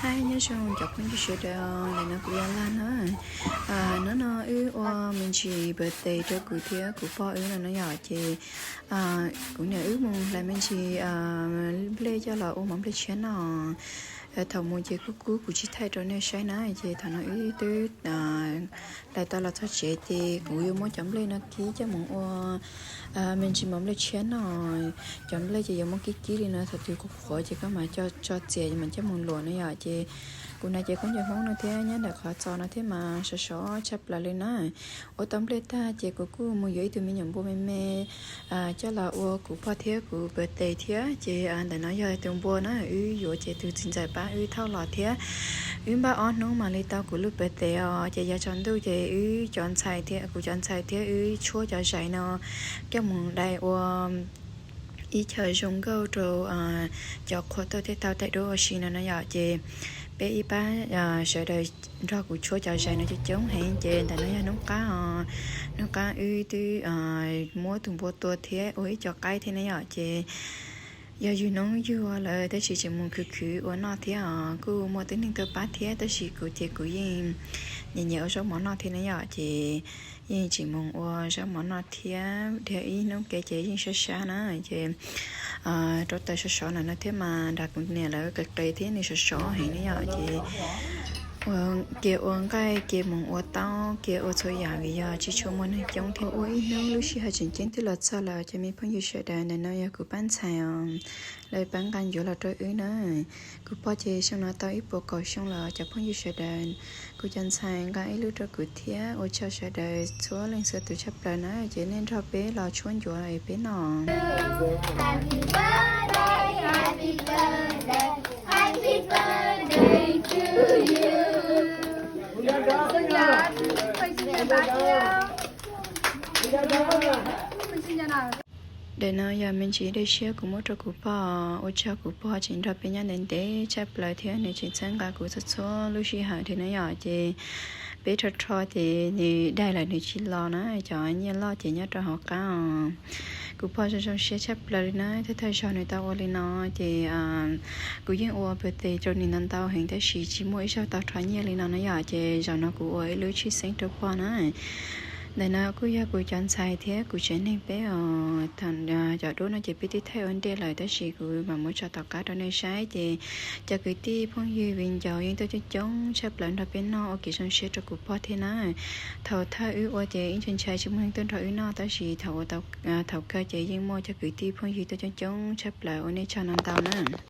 Hi, nyob zoo cov phooj ywg sawv daws, ntawm no kuv yog Laj na. Hnub no wb ua me ntsis birthday rau kuv thiab kuv pog wb no no yom, ces kuv niam wb mus hlais me ntsis nplej coj los ua mov nplej tshiab noj. Thaum mus ces kuj kub kuv tsis thaij rau nej saib na, ces thaum no wb twb hlais tau los txog tsev ces kuv yuav muab cov nplej no kib coj mus ua me ntsis mov nplej tshiab noj. Cov nplej ces yuav muab kib kib li no, thaum twg qhuav qhuav ces koj mam tso txias mam coj mus luam no yom. Ces kuv hnav cev khaub ncaws Hmoob no thiab nyob ntawm qhov txos no thiab mas sov sov tshaj plaws li na. Ua tau nplej tag ces kuv kuj mus yuav ib tug me nyuam npua me me coj los ua kuv pog thiab kuv birthday thiab. Ces ntawm no yog tus npua na, wb yuav ces tus txiv ntxawm pab wb thauj los thiab. Wb npaj ob hnub mam li tau kuv lub birthday os, ces yav tsaus ntuj ces wb cov ntxhais thiab kuv cov ntxhais thiab wb tshuab cov zais no coj mus dai ua ib chaw zoo nkauj rau cov qhua tuaj thiaj tau taim duab ua si no no yom. Ces peb ib pab sawv daws nrog kuv tshuab cov zais no coob coob heev. Ces ntawm no yog hnub qab os, hnub qab wb twb muab tus npua tua thiab ua ib co qaib thiab na yom. Ces yog yug hnub yug lawm tab sis tseem mus khwv khwv ua noj thiab os. Kuj muaj tib neeg tuaj pab thiab tab sis kuv ces kuv yeej nyiam nyiam ua zaub mov noj thiab na yom. Ces yeej tseem mus ua zaub mov noj thiab, dhia ib hnub kev ces yeej sab sab na. Ces rau taws sov sov no no thiab mas nram kuv niam lawv qis qis thiab nws sov sov heev na yom. Ces ua ke ua nqaij ke mus ua taub ke ua txhua yam vim yog tsis tshua muaj neeg coob thiab. Ua ib hnub lub sij hawm tseem ceeb twb los txog lawm cov me phooj ywg sawv daws. Ntawm no yog kuv pab ntxhais os, lawv pab nqa ncuav los rau wb na. Kuv pog ces xyoo no tau ib puas kaum xyoo lawm cov phooj ywg sawv daws. Kuv cov ntxhais nqa ib lub rau kuv thiab. Ua tsaug sawv daws txhua leej txhua tus tshaj plaws na, ces nej nrog peb los tshuab ncuav es peb noj. Ntawm no yog me ntsis dej siab kuv muab rau kuv pog. Ua tsaug kuv pog tseem nrog peb nyob ntev ntev tshaj plaws thiab nws tseem txhawb nqa kuv txhua txhua lub sij hawm thiab na yom. Ces peb rho rho ces nws daig lawm nws tsis los na, cov nyiaj loj ces nyob rau hauv qab os. Kuv pog zoo zoo siab tshaj plaws li na, thawj thawj zaug nws tau ua li no ces kuv yeej ua birthday rau nws ntau ntau heev tab sis tsis muaj ib zaug tau rho nyiaj li no na yom. Ces zaum no kuv ua ib lub tshwj xeeb rau pog na. Ntawm no kuj yog kuv cov ntxhais thiab kuv tsev neeg peb os. Cov duab no ces peb twb thaij ua ntej lawm tab sis kuv mam muab tso tom qab rau nej saib. Ces cov kwv tij phooj ywg viv ncaus yeej tuaj coob coob tshaj plaws nrog peb noj ua kev zoo siab rau kuv pog thiab na. Thaum thawj wb ua ces ib ntshai ntshai tsis muaj neeg tuaj nrog wb noj tab sis thaum ua tau, thaum kawg ces yeej muaj cov kwv tij phooj ywg tuaj coob coob tshaj plaws, ua nej tsaug no ntau na.